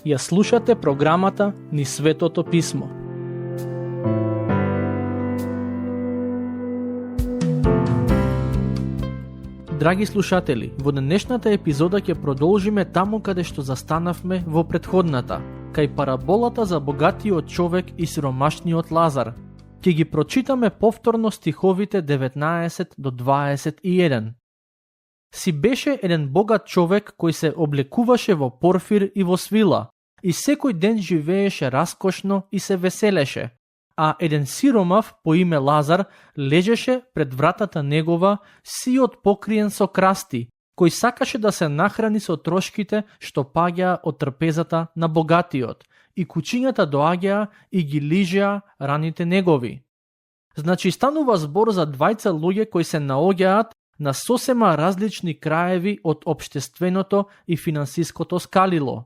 Ја слушате програмата Низ Светото Писмо. Драги слушатели, во денешната епизода ќе продолжиме таму каде што застанавме во претходната, кај параболата за богатиот човек и сиромашниот Лазар. Ќе ги прочитаме повторно стиховите 19 до 21. Си беше еден богат човек кој се облекуваше во порфир и во свила, и секој ден живееше раскошно и се веселеше. А еден сиромав по име Лазар лежеше пред вратата негова, сиот покриен со красти, кој сакаше да се нахрани со трошките што паѓаа од трпезата на богатиот, и кучињата доаѓаа и ги лижеа раните негови. Значи станува збор за двајца луѓе кои се наоѓаат на сосема различни краеви од општественото и финансиското скалило.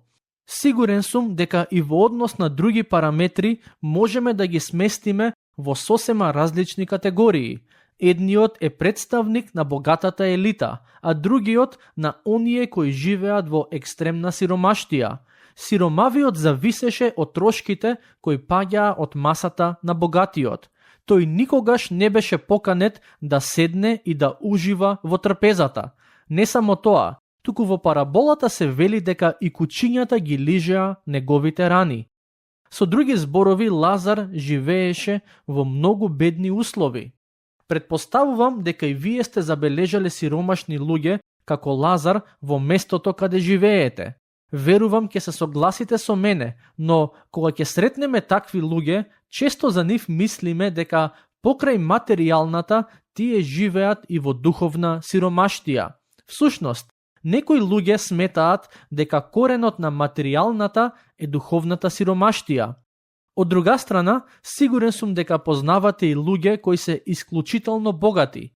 Сигурен сум дека и во однос на други параметри можеме да ги сместиме во сосема различни категории. Едниот е представник на богатата елита, а другиот на оние кои живеат во екстремна сиромаштија. Сиромавиот зависеше од трошките кои паѓаа од масата на богатиот. Тој никогаш не беше поканет да седне и да ужива во трпезата. Не само тоа, туку во параболата се вели дека и кучињата ги лижеа неговите рани. Со други зборови, Лазар живееше во многу бедни услови. Предпоставувам дека и вие сте забележале сиромашни луѓе како Лазар во местото каде живеете. Верувам ќе се согласите со мене, но кога ќе сретнеме такви луѓе, често за нив мислиме дека покрај материјалната тие живеат и во духовна сиромаштија. Всушност, некои луѓе сметаат дека коренот на материјалната е духовната сиромаштија. Од друга страна, сигурен сум дека познавате и луѓе кои се исклучително богати.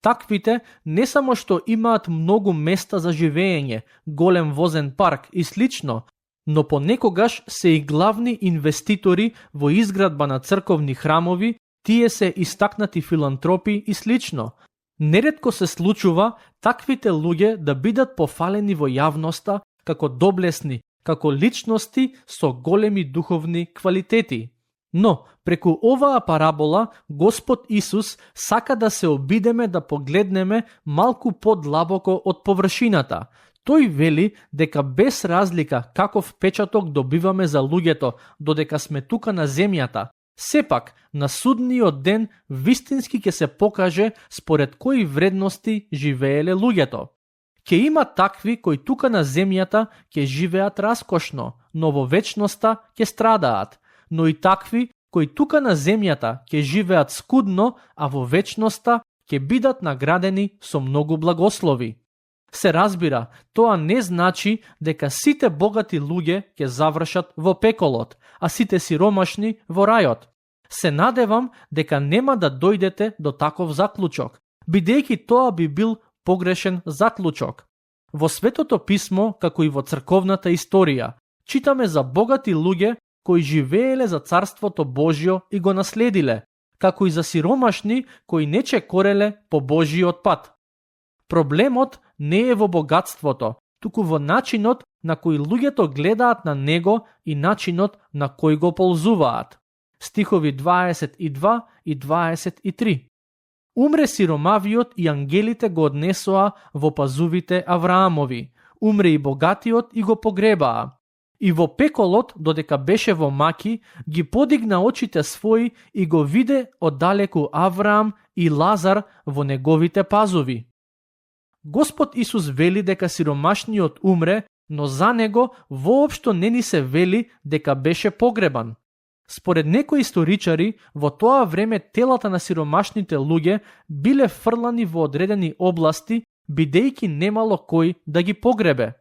Таквите не само што имаат многу места за живење, голем возен парк и слично, но понекогаш се и главни инвеститори во изградба на црковни храмови, тие се истакнати филантропи и слично. Неретко се случува таквите луѓе да бидат пофалени во јавноста како доблесни, како личности со големи духовни квалитети. Но, преку оваа парабола, Господ Исус сака да се обидеме да погледнеме малку подлабоко од површината. Тој вели дека без разлика каков печаток добиваме за луѓето додека сме тука на земјата, сепак на судниот ден вистински ќе се покаже според кои вредности живееле луѓето. Ќе има такви кои тука на земјата ќе живеат раскошно, но во вечноста ќе страдаат, но и такви кои тука на земјата ќе живеат скудно, а во вечноста ќе бидат наградени со многу благослови. Се разбира, тоа не значи дека сите богати луѓе ќе завршат во пеколот, а сите сиромашни во рајот. Се надевам дека нема да дојдете до таков заклучок, бидејќи тоа би бил погрешен заклучок. Во Светото Писмо, како и во црковната историја, читаме за богати луѓе кои живееле за Царството Божјо и го наследиле, како и за сиромашни кои не чекореле по Божјиот пат. Проблемот не е во богатството, туку во начинот на кој луѓето гледаат на него и начинот на кој го ползуваат. Стихови 22 и 23. Умре сиромавиот и ангелите го однесоа во пазувите Авраамови. Умре и богатиот и го погребаа. И во пеколот, додека беше во маки, ги подигна очите своји и го виде оддалеку Авраам и Лазар во неговите пазуви. Господ Исус вели дека сиромашниот умре, но за него воопшто не ни се вели дека беше погребан. Според некои историчари, во тоа време телата на сиромашните луѓе биле фрлани во одредени области, бидејќи немало кој да ги погребе.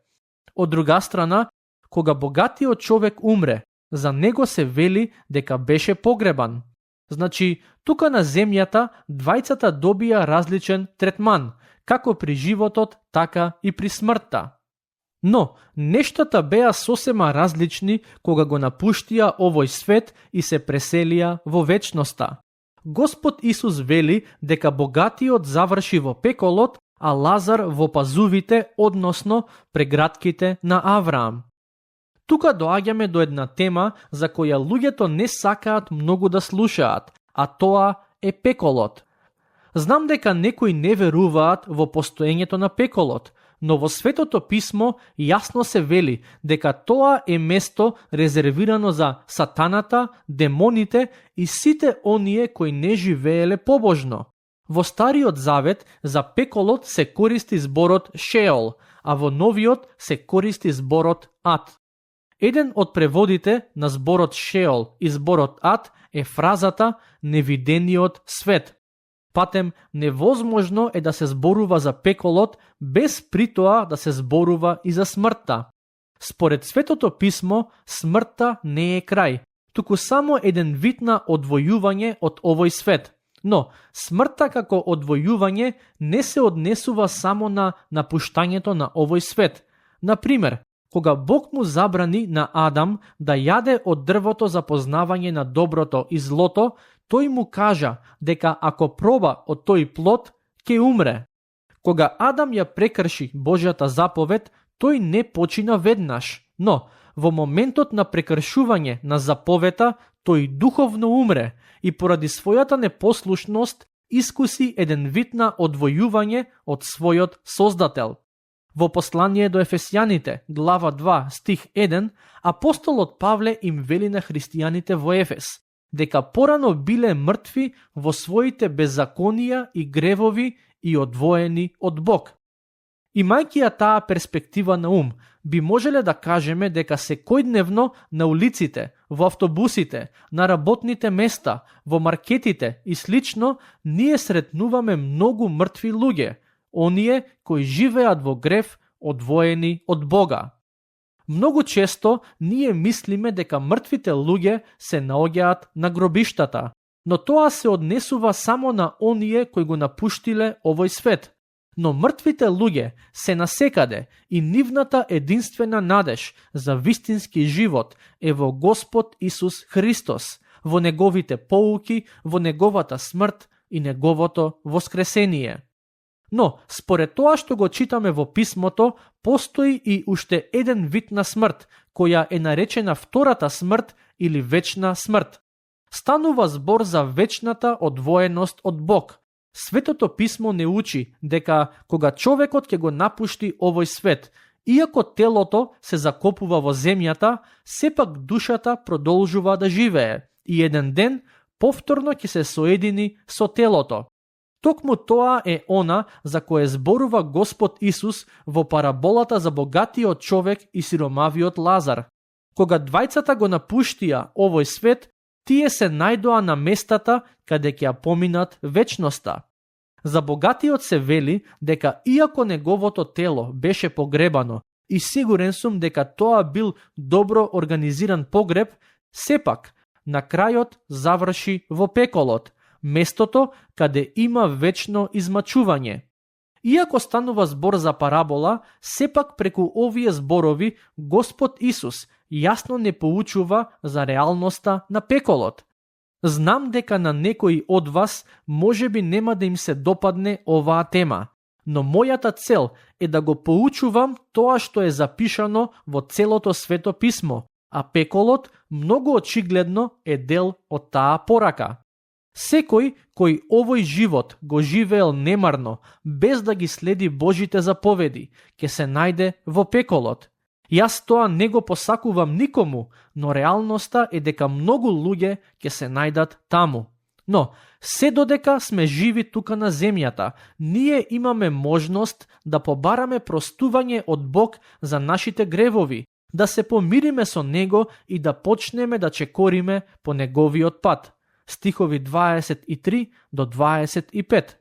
Од друга страна, кога богатиот човек умре, за него се вели дека беше погребан. Значи, тука на земјата двајцата добија различен третман, како при животот, така и при смртта. Но, нештата беа сосема различни кога го напуштија овој свет и се преселија во вечноста. Господ Исус вели дека богатиот заврши во пеколот, а Лазар во пазувите, односно прегратките на Авраам. Тука доаѓаме до една тема за која луѓето не сакаат многу да слушаат, а тоа е пеколот. Знам дека некои не веруваат во постоењето на пеколот, но во Светото писмо јасно се вели дека тоа е место резервирано за сатаната, демоните и сите оние кои не живееле побожно. Во Стариот Завет за пеколот се користи зборот Шеол, а во Новиот се користи зборот Ад. Еден од преводите на зборот Шеол и зборот Ад е фразата невидениот свет. Патем, невозможно е да се зборува за пеколот без при тоа да се зборува и за смртта. Според Светото писмо, смртта не е крај, туку само еден вид на одвојување од овој свет. Но, смртта како одвојување не се однесува само на напуштањето на овој свет. Например, кога Бог му забрани на Адам да јаде од дрвото за познавање на доброто и злото, тој му кажа дека ако проба од тој плод, ќе умре. Кога Адам ја прекрши Божјата заповед, тој не почина веднаш, но во моментот на прекршување на заповета, тој духовно умре и поради својата непослушност искуси еден вид на одвојување од својот Создател. Во послание до Ефесјаните, глава 2, стих 1, апостолот Павле им вели на христијаните во Ефес дека порано биле мртви во своите беззаконија и гревови и одвоени од Бог. Имајќи ја таа перспектива на ум, би можеле да кажеме дека секојдневно на улиците, во автобусите, на работните места, во маркетите и слично, ние сретнуваме многу мртви луѓе, оние кои живеат во грев, одвоени од Бога. Многу често ние мислиме дека мртвите луѓе се наоѓаат на гробиштата, но тоа се однесува само на оние кои го напуштиле овој свет. Но мртвите луѓе се насекаде и нивната единствена надеж за вистински живот е во Господ Исус Христос, во неговите поуки, во неговата смрт и неговото воскресение. Но, според тоа што го читаме во писмото, постои и уште еден вид на смрт, која е наречена втората смрт или вечна смрт. Станува збор за вечната одвоеност од Бог. Светото писмо не учи дека кога човекот ќе го напушти овој свет, иако телото се закопува во земјата, сепак душата продолжува да живее и еден ден повторно ќе се соедини со телото. Токму тоа е она за кое зборува Господ Исус во параболата за богатиот човек и сиромавиот Лазар. Кога двајцата го напуштија овој свет, тие се најдоа на местата каде ќе ја поминат вечноста. За богатиот се вели дека иако неговото тело беше погребано и сигурен сум дека тоа бил добро организиран погреб, сепак на крајот заврши во пеколот, местото каде има вечно измачување. Иако станува збор за парабола, сепак преку овие зборови Господ Исус јасно не поучува за реалноста на пеколот. Знам дека на некои од вас можеби нема да им се допадне оваа тема, но мојата цел е да го поучувам тоа што е запишано во целото Свето писмо, а пеколот многу очигледно е дел од таа порака. Секој кој овој живот го живеел немарно, без да ги следи Божите заповеди, ќе се најде во пеколот. Јас тоа не го посакувам никому, но реалноста е дека многу луѓе ќе се најдат таму. Но, се додека сме живи тука на земјата, ние имаме можност да побараме простување од Бог за нашите гревови, да се помириме со Него и да почнеме да чекориме по Неговиот пат. Стихови 23 до 25.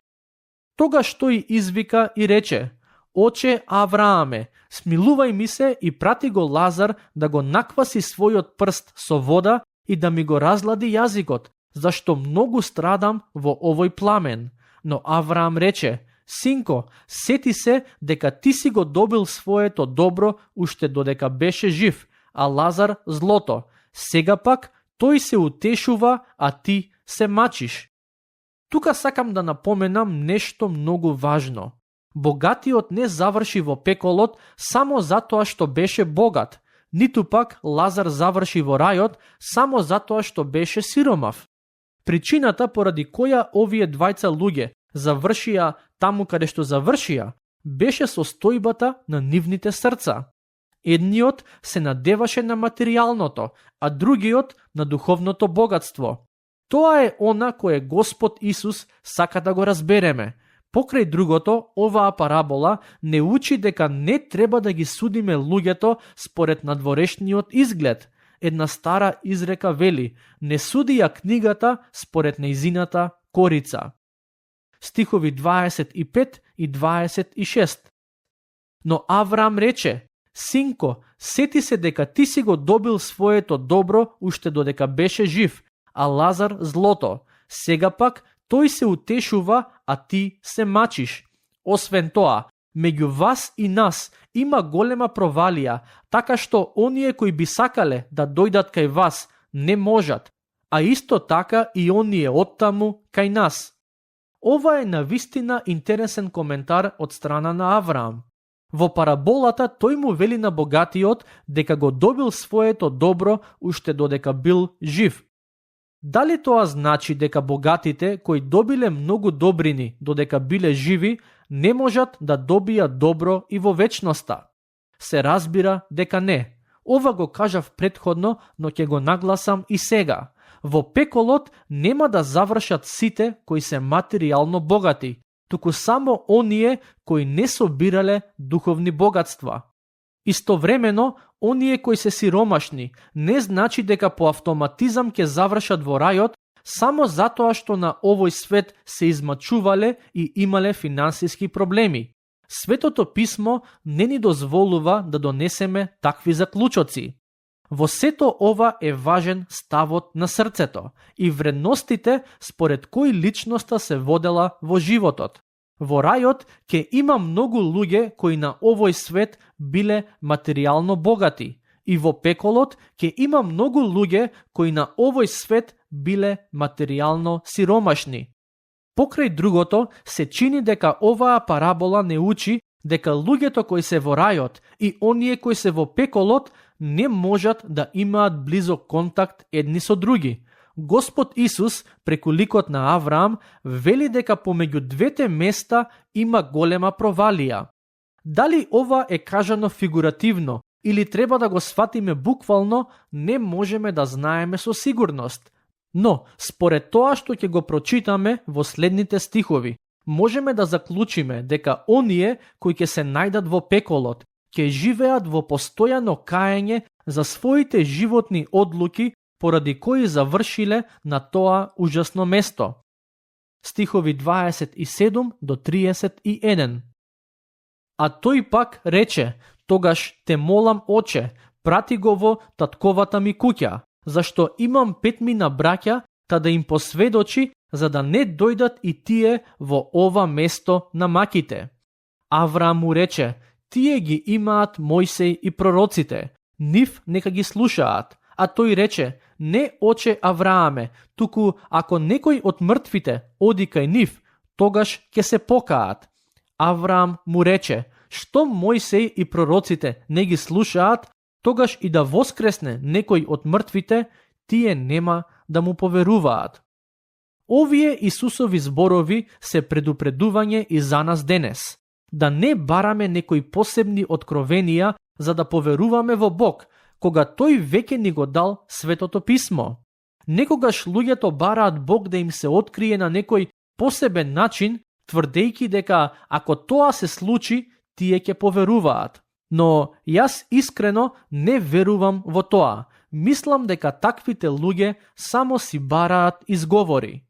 Тогаш тој извика и рече: Оче Аврааме, смилувај ми се и прати го Лазар да го накваси својот прст со вода и да ми го разлади јазикот, зашто многу страдам во овој пламен. Но Авраам рече: Синко, сети се дека ти си го добил своето добро уште додека беше жив, а Лазар злото. Сега пак тој се утешува, а ти се мачиш. Тука сакам да напоменам нешто многу важно. Богатиот не заврши во пеколот само затоа што беше богат, ниту пак Лазар заврши во рајот само затоа што беше сиромав. Причината поради која овие двајца луѓе завршија таму каде што завршија, беше состојбата на нивните срца. Едниот се надеваше на материјалното, а другиот на духовното богатство. Тоа е она кое Господ Исус сака да го разбереме. Покрај другото, оваа парабола не учи дека не треба да ги судиме луѓето според надворешниот изглед. Една стара изрека вели: не суди ја книгата според нејзината корица. Стихови 25 и 26. Но Авраам рече: синко, сети се дека ти си го добил своето добро уште додека беше жив, а Лазар злото. Сега пак тој се утешува, а ти се мачиш. Освен тоа, меѓу вас и нас има голема провалија, така што оние кои би сакале да дојдат кај вас не можат, а исто така и оние оттаму кај нас. Ова е навистина интересен коментар од страна на Авраам. Во параболата тој му вели на богатиот дека го добил своето добро уште додека бил жив. Дали тоа значи дека богатите кои добиле многу добрини додека биле живи не можат да добијат добро и во вечноста? Се разбира дека не. Ова го кажав претходно, но ќе го нагласам и сега. Во пеколот нема да завршат сите кои се материјално богати, туку само оние кои не собирале духовни богатства. Истовремено, оние кои се сиромашни не значи дека по автоматизам ќе завршат во рајот само затоа што на овој свет се измачувале и имале финансиски проблеми. Светото писмо не ни дозволува да донесеме такви заклучоци. Во сето ова е важен ставот на срцето и вредностите според кои личноста се водела во животот. Во рајот ќе има многу луѓе кои на овој свет биле материјално богати и во пеколот ќе има многу луѓе кои на овој свет биле материјално сиромашни. Покрај другото, се чини дека оваа парабола не учи дека луѓето кои се во рајот и оние кои се во пеколот не можат да имаат близок контакт едни со други. Господ Исус, преку ликот на Авраам, вели дека помеѓу двете места има голема провалија. Дали ова е кажано фигуративно или треба да го сватиме буквално, не можеме да знаеме со сигурност. Но, според тоа што ќе го прочитаме во следните стихови, можеме да заклучиме дека оние кои ќе се најдат во пеколот, ќе живеат во постојано каење за своите животни одлуки поради кои завршиле на тоа ужасно место. Стихови 27 до 31. А тој пак рече: тогаш те молам, оче, прати го во татковата ми куќа, зашто имам 5 браќа, та да им посведочи, за да не дојдат и тие во ова место на маките. Авраам му рече: тие ги имаат Мојсей и пророците, нив нека ги слушаат. А тој рече: не, оче Аврааме, туку ако некој од мртвите оди кај нив, тогаш ќе се покаат. Авраам му рече: што Мојсей и пророците не ги слушаат, тогаш и да воскресне некој од мртвите, тие нема да му поверуваат. Овие Исусови зборови се предупредување и за нас денес. Да не бараме некои посебни откровенија за да поверуваме во Бог, кога тој веќе ни го дал Светото писмо. Некогаш луѓето бараат Бог да им се открие на некој посебен начин, тврдејќи дека ако тоа се случи, тие ќе поверуваат. Но јас искрено не верувам во тоа. Мислам дека таквите луѓе само си бараат изговори.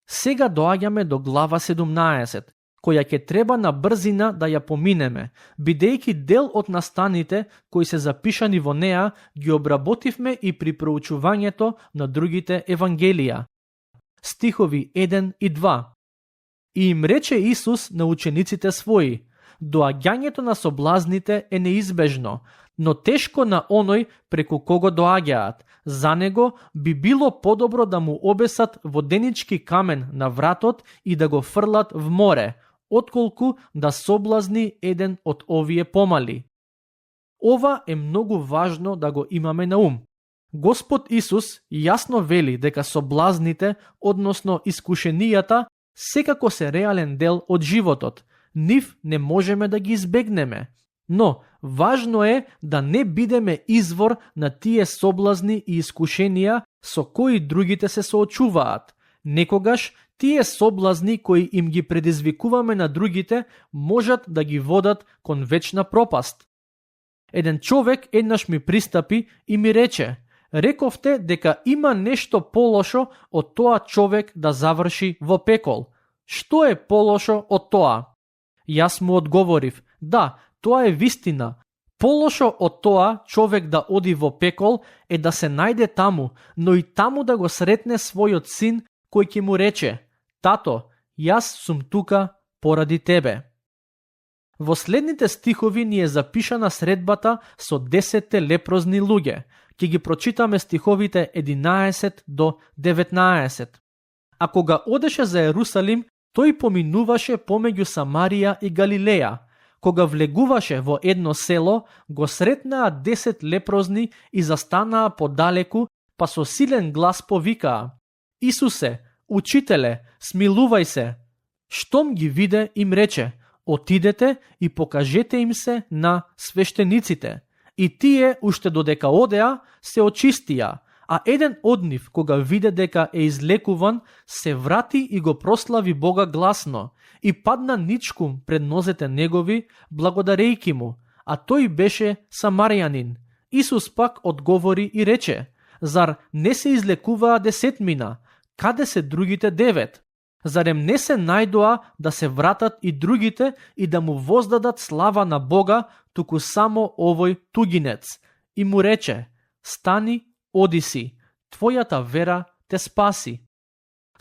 Сега доаѓаме до глава 17, која ќе треба на брзина да ја поминеме, бидејќи дел од настаните кои се запишани во неа ги обработивме и при проучувањето на другите евангелија. Стихови 1 и 2. И им рече Исус на учениците своји: доаѓањето на соблазните е неизбежно, но тешко на оној преку кого доаѓаат. За него би било подобро да му обесат воденички камен на вратот и да го фрлат в море, отколку да соблазни еден од овие помали. Ова е многу важно да го имаме на ум. Господ Исус јасно вели дека соблазните, односно искушенијата, секако се реален дел од животот. Нив не можеме да ги избегнеме. Но важно е да не бидеме извор на тие соблазни и искушенија со кои другите се соочуваат. Некогаш тие соблазни кои им ги предизвикуваме на другите можат да ги водат кон вечна пропаст. Еден човек еднаш ми пристапи и ми рече: "Рековте дека има нешто полошо од тоа човек да заврши во пекол. Што е полошо од тоа?" Јас му одговорив: "Да, тоа е вистина. Полошо од тоа човек да оди во пекол е да се најде таму, но и таму да го сретне својот син кој ќе му рече: Тато, јас сум тука поради тебе." Во следните стихови ни е запишана средбата со 10 лепрозни луѓе. Ќе ги прочитаме стиховите 11 до 19. А кога одеше за Ерусалим, тој поминуваше помеѓу Самарија и Галилеја. Кога влегуваше во едно село, го сретнаа 10 лепрозни и застанаа подалеку, па со силен глас повикаа: "Исусе, Учителе, смилувај се." Штом ги виде, им рече: "Отидете и покажете им се на свештениците." И тие, уште додека одеа, се очистија, а еден од нив, кога виде дека е излекуван, се врати и го прослави Бога гласно и падна ничкум пред нозете негови, благодарејки му, а тој беше самарјанин. Исус пак одговори и рече: "Зар не се излекуваа 10? Каде се другите 9? Зарем не се најдоа да се вратат и другите и да му воздадат слава на Бога, туку само овој тугинец?" И му рече: "Стани, оди си, твојата вера те спаси."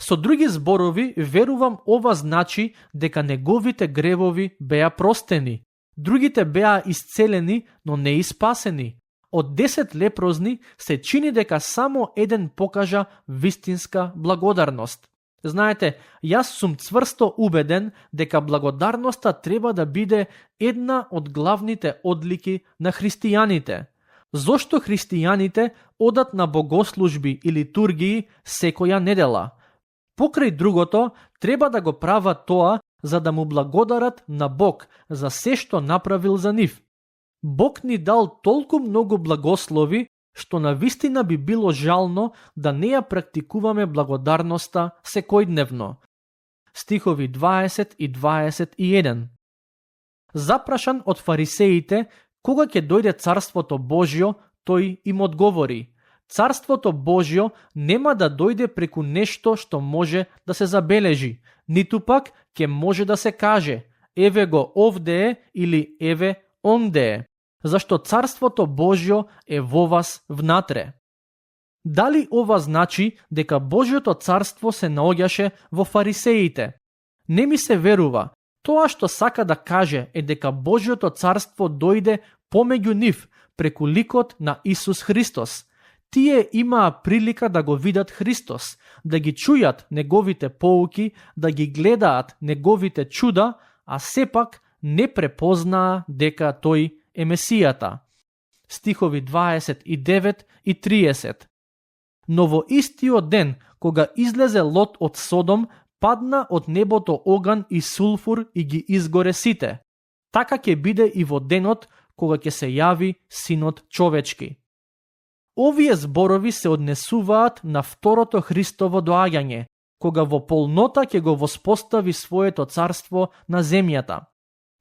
Со други зборови, верувам ова значи дека неговите гревови беа простени. Другите беа исцелени, но не и спасени. Од 10 лепрозни се чини дека само еден покажа вистинска благодарност. Знаете, јас сум цврсто убеден дека благодарноста треба да биде една од главните одлики на христијаните. Зошто христијаните одат на богослужби и литургии секоја недела? Покрај другото, треба да го прават тоа за да му благодарат на Бог за се што направил за нив. Бог ни дал толку многу благослови, што навистина би било жално да не ја практикуваме благодарноста секојдневно. Стихови 20 и 21. Запрашан од фарисеите кога ќе дојде Царството Божјо, тој им одговори: Царството Божјо нема да дојде преку нешто што може да се забележи, ниту пак ќе може да се каже: еве го овде е или еве онде е, зашто Царството Божјо е во вас внатре. Дали ова значи дека Божјото царство се наоѓаше во фарисеите? Не ми се верува. Тоа што сака да каже е дека Божјото царство дојде помеѓу нив преку ликот на Исус Христос. Тие имаа прилика да го видат Христос, да ги чујат неговите поуки, да ги гледаат неговите чуда, а сепак не препознаа дека тој е Месијата. Стихови 29 и 30. Но во истиот ден, кога излезе Лот од Содом, падна од небото оган и сулфур и ги изгоре сите. Така ќе биде и во денот кога ќе се јави Синот човечки. Овие зборови се однесуваат на второто Христово доаѓање, кога во полнота ќе го воспостави своето царство на земјата.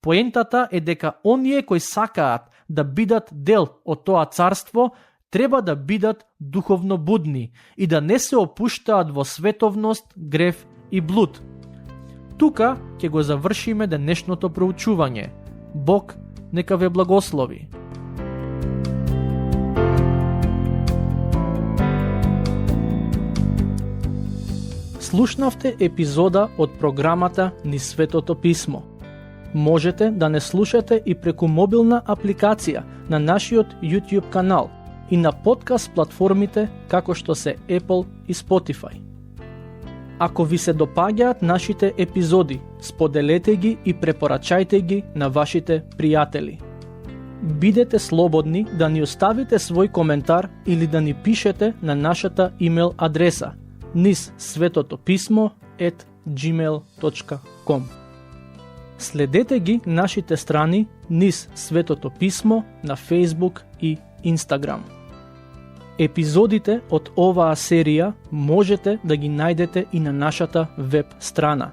Поентата е дека оние кои сакаат да бидат дел од тоа царство треба да бидат духовно будни и да не се опуштаат во световност, грев и блуд. Тука ќе го завршиме денешното проучување. Бог нека ве благослови. Слушнавте епизода од програмата Низ Светото Писмо. Можете да не слушате и преку мобилна апликација на нашиот YouTube канал и на подкаст платформите како што се Apple и Spotify. Ако ви се допаѓаат нашите епизоди, споделете ги и препорачајте ги на вашите пријатели. Бидете слободни да ни оставите свој коментар или да ни пишете на нашата имейл адреса nizsvetotopисmo@gmail.com. Следете ги нашите страни Низ Светото писмо на Facebook и Instagram. Епизодите од оваа серија можете да ги најдете и на нашата веб страна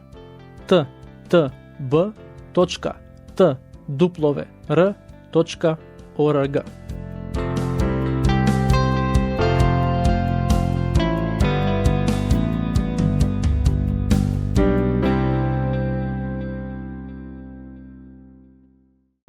ttb.twr.org.